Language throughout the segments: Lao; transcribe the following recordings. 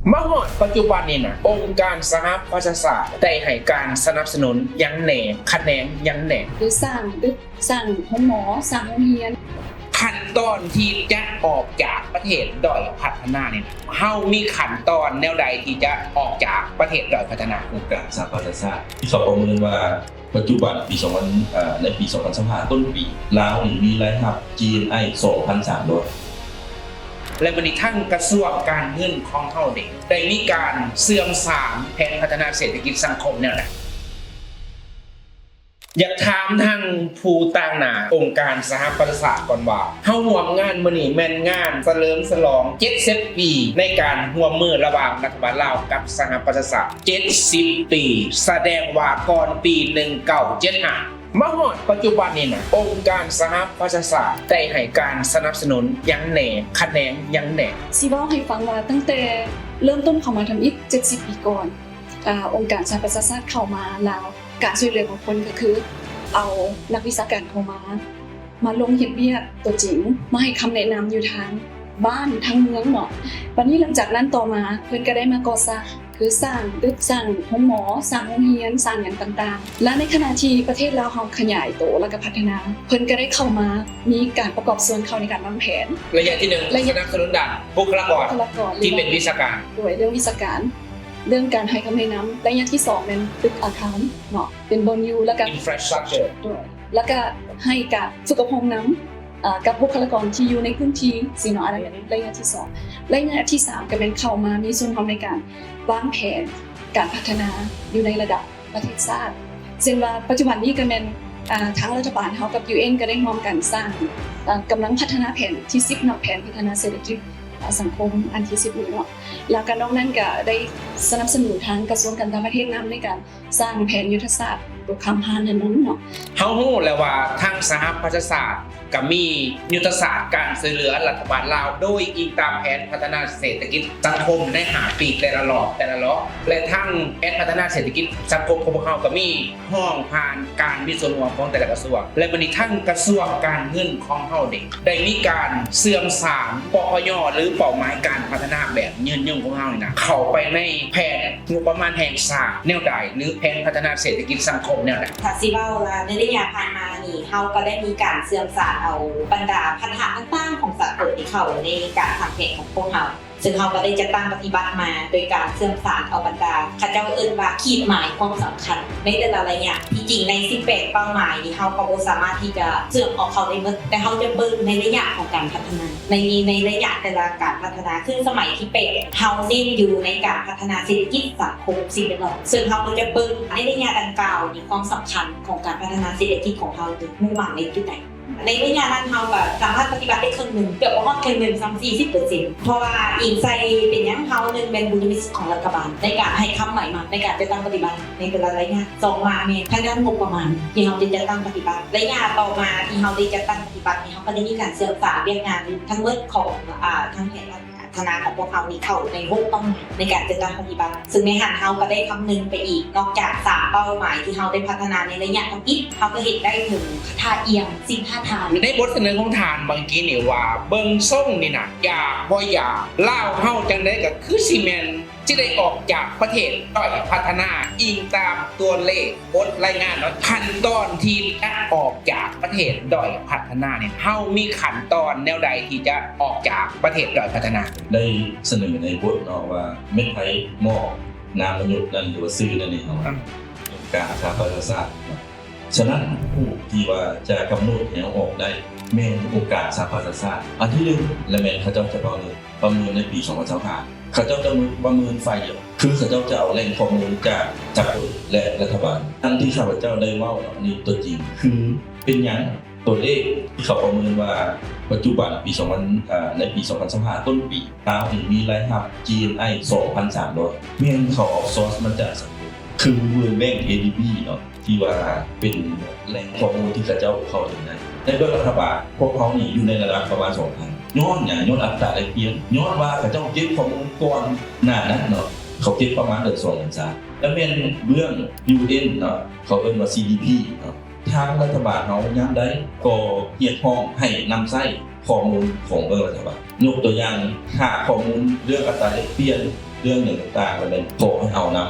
ມາຮອດປັດຈຸບັນນີ້ນະ ອົງການສະຫະປະຊາຊາດໄດ້ໃຫ້ການສະໜັບສະໜູນຫຍັງແດ່, ຂະແໜງຫຍັງແດ່? ຄືສ້າງຕຶກ, ສ້າງໂຮງໝໍ, ສ້າງໂຮງຮຽນ. ຂັ້ນຕອນທີ່ຈະອອກຈາກປະເທດດ້ອຍພັດທະນານີ້ນະ ເຮົາມີຂັ້ນຕອນແນວໃດທີ່ຈະອອກຈາກປະເທດດ້ອຍພັດທະນາ? ອົງການສະຫະປະຊາຊາດ ທີ່ເຂົາປະເມີນວ່າ ປັດຈຸບັນປີສອງພັນ ເອີ ໃນປີສອງພັນຊາວຫ້າ ຕົ້ນປີ ລາວນີ້ມີລາຍຮັບ ຈີເອັນໄອ ສອງພັນສາມຮ້ອຍ ແລະ ບັດນີ້ທາງກະຊວງການເງິນຂອງເຮົານີ້ ໄດ້ມີການເຊື່ອມສານແຜນພັດທະນາເສດຖະກິດສັງຄົມແນວໃດ? ຢາກຖາມທາງຜູ້ຕາງໜ້າອົງການສະຫະປະຊາຊາດກ່ອນວ່າ ເຮົາຮ່ວມງານມື້ນີ້ແມ່ນງານສະເຫຼີມສະຫຼອງເຈັດສິບປີ ໃນການຮ່ວມມືລະຫວ່າງລັດຖະບານລາວກັບສະຫະປະຊາຊາດ ເຈັດສິບປີ ສະແດງວ່າກ່ອນປີໜຶ່ງເກົ້າເຈັດຫ້າ. ມາຮອດປັດຈຸບັນນີ້ນະ ອົງການສະຫະປະຊາຊາດໄດ້ໃຫ້ການສະໜັບສະໜູນຫຍັງແດ່, ຂະແໜງຫຍັງແດ່? ຊິເວົ້າໃຫ້ຟັງວ່າ ຕັ້ງແຕ່ເລີ່ມຕົ້ນເຂົ້າມາທຳອິດເຈັດສິບປີກ່ອນ ອາ ອົງການສະຫະປະຊາຊາດເຂົ້າມາລາວ ການຊ່ວຍເຫຼືອຂອງເພິ່ນກໍຄືເອົານັກວິຊາການເຂົ້າມາ ມາລົງເຮັດວຽກຕົວຈິງ ມາໃຫ້ຄຳແນະນຳຢູ່ທາງບ້ານທາງເມືອງເນາະ. ບັດນີ້ຫຼັງຈາກນັ້ນຕໍ່ມາ ເພິ່ນກໍໄດ້ມາກໍ່ສ້າງ ຄືສ້າງຕຶກ, ສ້າງໂຮງໝໍ, ສ້າງໂຮງຮຽນ, ສ້າງຫຍັງຕ່າງໆ ແລະ ໃນຂະນະທີ່ປະເທດລາວເຮົາຂະຫຍາຍໂຕ ແລ້ວກໍພັດທະນາ ເພິ່ນກໍໄດ້ເຂົ້າມາມີການປະກອບສ່ວນເຂົ້າໃນການວາງແຜນ. ໄລຍະທີໜຶ່ງ ໄລຍະ ສະໜັບສະໜູນດ້ານບຸກຄະລາກອນ ບຸກຄະລາກອນ ທີ່ເປັນວິຊາການ ໂດຍເລື່ອງວິຊາການ ເລື່ອງການໃຫ້ຄຳແນະນຳ. ໄລຍະທີສອງແມ່ນຕຶກອາຄານເນາະ ເປັນບ່ອນຢູ່ ແລ້ວກໍ infrastructure ໂດຍ ແລ້ວກໍໃຫ້ການຝຶກອົບຮົມນຳ ເອີ່ ກັບບຸກຄະລາກອນທີ່ຢູ່ໃນພື້ນທີ່ຊີ້ເນາະ. ອັນນັ້ນໄລຍະທີສອງ. ໄລຍະທີສາມກໍແມ່ນເຂົ້າມາມີສ່ວນຮ່ວມໃນການວາງແຜນການພັດທະນາຢູ່ໃນລະດັບປະເທດຊາດ ເຊັ່ນວ່າປັດຈຸບັນນີ້ກໍແມ່ນ ອາ ທາງລັດຖະບານເຮົາກັບ ຢູເອັນ ກໍໄດ້ຮ່ວມກັນສ້າງ ອາ ກຳລັງພັດທະນາແຜນທີສິບເນາະ ແຜນພັດທະນາເສດຖະກິດ ອາ ສັງຄົມອັນທີສິບນີ້ເນາະ. ແລ້ວກໍນອກນັ້ນກໍໄດ້ສະໜັບສະໜູນທາງກະຊວງການຕ່າງປະເທດນຳໃນການ ສ້າງແຜນຍຸດທະສາດຕົວຂ້າມຜ່ານນັ້ນເນາະ. ເຮົາຮູ້ແລ້ວວ່າທາງສະຫະປະຊາຊາດກໍມີຍຸດທະສາດການຊ່ວຍເຫຼືອລັດຖະບານລາວ ໂດຍອີງຕາມແຜນພັດທະນາເສດຖະກິດສັງຄົມໃນຫ້າປີແຕ່ລະລອບ, ແຕ່ລະລອບ ແລະ ທາງແຜນພັດທະນາເສດຖະກິດສັງຄົມຂອງພວກເຮົາກໍມີຫ້ອງຜ່ານການມີສ່ວນຮ່ວມຂອງແຕ່ລະກະຊວງ ແລະ ບັດນີ້ທາງກະຊວງການເງິນຂອງເຮົານີ້ ໄດ້ມີການເຊື່ອມສານ ປພຍ ຫຼື ເປົ້າໝາຍການພັດທະນາແບບຍືນຍົງຂອງເຮົານີ້ນະ ເຂົ້າໄປໃນແຜນງົບປະມານແຫ່ງຊາດແນວໃດ ຫຼື ແຜນພັດທະນາເສດຖະກິດສັງຄົມແນວໃດ? ຖ້າຊິເວົ້າລະ ໃນໄລຍະຜ່ານມານີ້ ເຮົາກໍໄດ້ມີການເຊື່ອມສານເອົາບັນດາພັນທະນະຕ່າງໆຂອງສາກົນທີ່ເຂົ້າໃນການສ້າງແຜນຂອງພວກເຮົາ. ເຊິ່ງເຮົາກໍໄດ້ຈັດຕັ້ງປະຕິບັດມາໂດຍການເຊື່ອມສານເອົາບັນດາ ເຂົາເຈົ້າເອີ້ນວ່າຂີດໝາຍຄວາມສຳຄັນໃນແຕ່ລະໄລຍະ. ທີ່ຈິງໃນສິບແປດເປົ້າໝາຍນີ້ ເຮົາກໍບໍ່ສາມາດທີ່ຈະເຊື່ອມເອົາເຂົ້າໄດ້ໝົດ, ແຕ່ເຮົາຈະເບິ່ງໃນໄລຍະຂອງການພັດທະນາ ໃນ ໃນໄລຍະແຕ່ລະການພັດທະນາ. ຄືສະໄໝທີແປດ ເຮົາເນັ້ນຢູ່ໃນການພັດທະນາເສດຖະກິດ, ສັງຄົມ, ສິ່ງແວດລ້ອມ, ເຊິ່ງເຮົາກໍຈະເບິ່ງໃນໄລຍະດັ່ງກ່າວນີ້ ຄວາມສຳຄັນຂອງການພັດທະນາເສດຖະກິດຂອງເຮົາ ມີໝັ້ນໃນຈຸດໃດ. ໃນໄລຍະນັ້ນ ເຮົາກໍສາມາດປະຕິບັດໄດ້ເຄິ່ງໜຶ່ງ, ເກືອບບໍ່ຮອດເຄິ່ງໜຶ່ງ ຊ້ຳສີ່ສິບເປີເຊັນ ເພາະວ່າອີງໃສ່ເປັນຫຍັງ ເຮົາ ໜຶ່ງ ແມ່ນບຸນຍະວິດຂອງລັດຖະບານໃນການໃຫ້ຄຳໝາຍໝັ້ນໃນການຈັດຕັ້ງປະຕິບັດໃນແຕ່ລະໄລຍະ, ສອງມາແມ່ນທາງດ້ານງົບປະມານທີ່ເຮົາໄດ້ຈັດຕັ້ງປະຕິບັດ. ໄລຍະຕໍ່ມາທີ່ເຮົາໄດ້ຈັດຕັ້ງປະຕິບັດນີ້ ເຮົາກໍໄດ້ມີການເຊື່ອມສານວຽກງານທັງໝົດຂອງ ອາ ທາງແຜນ ທະນາຂອງພວກເຮົານີ້ເຂົ້າໃນຫົກເປົ້າໝາຍໃນການຈັດຕັ້ງປະຕິບັດ, ເຊິ່ງໃນຫັ້ນເຮົາກໍໄດ້ຄຳນຶງໄປອີກ, ນອກຈາກສາມເປົ້າໝາຍທີ່ເຮົາໄດ້ພັດທະນາໃນໄລຍະທຳອິດ, ເຮົາກໍເຫັນໄດ້ເຖິງທ່າອ່ຽງ, ສິ່ງທ້າທາຍ. ໃນບົດສະເໜີຂອງທ່ານບາງກີ້ນີ້ວ່າ ເບິ່ງຊົງນີ້ນະ ຢາກບໍ່ຢາກ ລາວເຮົາຈັ່ງໃດກໍຄືຊິແມ່ນ ຊິໄດ້ອອກຈາກປະເທດດ້ອຍພັດທະນາ ອີງຕາມຕົວເລກບົດລາຍງານເນາະ. ຂັ້ນຕອນທີ່ຈະອອກຈາກປະເທດດ້ອຍພັດທະນານີ້ ເຮົາມີຂັ້ນຕອນແນວໃດທີ່ຈະອອກຈາກປະເທດດ້ອຍພັດທະນາ? ໄດ້ສະເໜີໃນບົດເນາະວ່າ ແມ່ນໃຜມອບນາມມະຍຸດນັ້ນ ຫຼືວ່າຊື່ນັ້ນໃຫ້ເຮົາ ອືມ ອົງການສະຫະປະຊາຊາດເນາະ. ສະນັ້ນ ຜູ້ທີ່ວ່າຈະກຳນົດໃຫ້ເຮົາອອກໄດ້ ແມ່ນອົງການສະຫະປະຊາຊາດ ອັນທີໜຶ່ງ ແລະ ແມ່ນເຂົາເຈົ້າຈະປະເມີນ ປະເມີນໃນປີສອງພັນຊາວຫ້າ ເຂົາເຈົ້າຈະປະເມີນຝ່າຍດຽວ ຄືເຂົາເຈົ້າຈະເອົາແຫຼ່ງຂໍ້ມູນຈາກສາກົນ ແລະ ລັດຖະບານ. ອັນທີ່ຂ້າພະເຈົ້າໄດ້ເວົ້າເນາະ ອັນນີ້ຕົວຈິງ ຄືເປັນຫຍັງຕົວເລກທີ່ເຂົາປະເມີນວ່າ ປັດຈຸບັນປີສອງພັນ ເອີ ໃນປີສອງພັນຊາວຫ້າ ຕົ້ນປີ ລາວນີ້ມີລາຍຮັບ ຈີເອັນໄອ ສອງພັນສາມຮ້ອຍ ແມ່ນເຂົາເອົາຊອສມາຈາກສາກົນ ຄື World Bank ເອດີບີ ເນາະ ທີ່ວ່າເປັນແຫຼ່ງຂໍ້ມູນທີ່ເຂົາເຈົ້າເຂົ້າເຖິງໄດ້. ໃນເບື້ອງລັດຖະບານ ພວກເຮົານີ້ຢູ່ໃນລະດັບປະມານສອງພັນ. ຍ້ອນຫຍັງ? ຍ້ອນອັດຕາແລກປ່ຽນ, ຍ້ອນວ່າເຂົາເຈົ້າເກັບຂໍ້ມູນກ່ອນໜ້ານັ້ນເນາະ, ເຂົາເກັບປະມານເດືອນສອງເດືອນສາມ. ແລະ ແມ່ນເບື້ອງ ຢູເອັນ ເນາະ, ເຂົາເອີ້ນວ່າ ຊີດີພີ ເນາະ. ທາງລັດຖະບານເຮົາຍາມໃດກໍຮຽກຮ້ອງໃຫ້ນຳໃຊ້ຂໍ້ມູນຂອງເບື້ອງລັດຖະບານ. ຍົກຕົວຢ່າງ ຖ້າຂໍ້ມູນເລື່ອງອັດຕາແລກປ່ຽນ ເລື່ອງຫຍັງຕ່າງໆ ກໍແມ່ນຂໍໃຫ້ເອົານຳ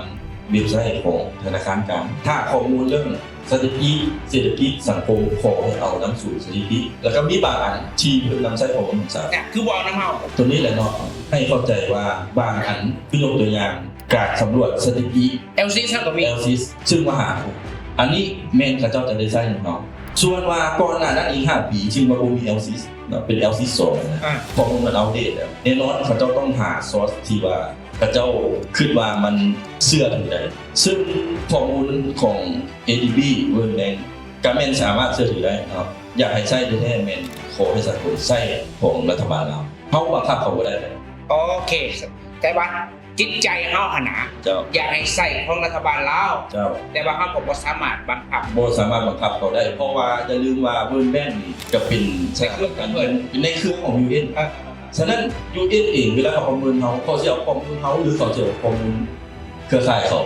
ເວັບໄຊຂອງທະນາຄານກາງ. ຖ້າຂໍ້ມູນເລື່ອງສະຖິຕິ ເສດຖະກິດ ສັງຄົມ ຂໍໃຫ້ເອົານຳສູນສະຖິຕິ ແລ້ວກໍມີບາງອັນທີ່ເພິ່ນນຳໃຊ້ຂໍ້ມູນຂອງສາກົນ ຄືບໍ່ເອົານຳເຮົາ. ຕົວນີ້ແຫຼະເນາະ ໃຫ້ເຂົ້າໃຈວ່າບາງອັນ ຄືຍົກຕົວຢ່າງ ການສຳຫຼວດສະຖິຕິ ເອລຊິສ ກໍມີ ເອລຊິສ ຊຶ່ງມາຫາ ອັນນີ້ແມ່ນເຂົາເຈົ້າຈະໄດ້ໃຊ້ນຳເຮົາ. ສ່ວນວ່າກ່ອນໜ້ານັ້ນອີກຫ້າປີ ຊຶ່ງວ່າບໍ່ມີເອລຊິສເນາະ ເປັນເອລຊິສສອງນະ ຂໍ້ມູນມັນອັບເດດແລ້ວ. ແນ່ນອນເຂົາເຈົ້າຕ້ອງຫາຊອສທີ່ວ່າເຂົາເຈົ້າຄິດວ່າມັນເຊື່ອຖືໄດ້ ຊຶ່ງຂໍ້ມູນຂອງ ເອດີບີ World Bank ກໍແມ່ນສາມາດເຊື່ອຖືໄດ້ເນາະ. ຢາກໃຫ້ໃຊ້ແທ້ໆ ແມ່ນຂໍໃຫ້ສາກົນໃຊ້ຂອງລັດຖະບານລາວ. ເຮົາບັງຄັບເຂົາບໍ່ໄດ້. ໂອເຄ ແຕ່ວ່າຈິດໃຈເຮົາຫັ້ນນະ ເຈົ້າ ຢາກໃຫ້ໃຊ້ຂອງລັດຖະບານລາວ ເຈົ້າ ແຕ່ວ່າເຮົາກໍບໍ່ສາມາດບັງຄັບ ບໍ່ສາມາດບັງຄັບເຂົາໄດ້ ເພາະວ່າຢ່າລືມວ່າ World Bank ນີ້ກໍເປັນສະຖາບັນການເງິນ ໃນເຄື່ອງຂອງ ຢູເອັນ ສະນັ້ນ ຢູເອັນ ເອງເວລາເຂົາປະເມີນເຮົາ ເຂົາຊິເອົາຂໍ້ມູນເຮົາ ຫຼື ເຂົາຊິເອົາຂໍ້ມູນເຄືອຂ່າຍເຂົາ?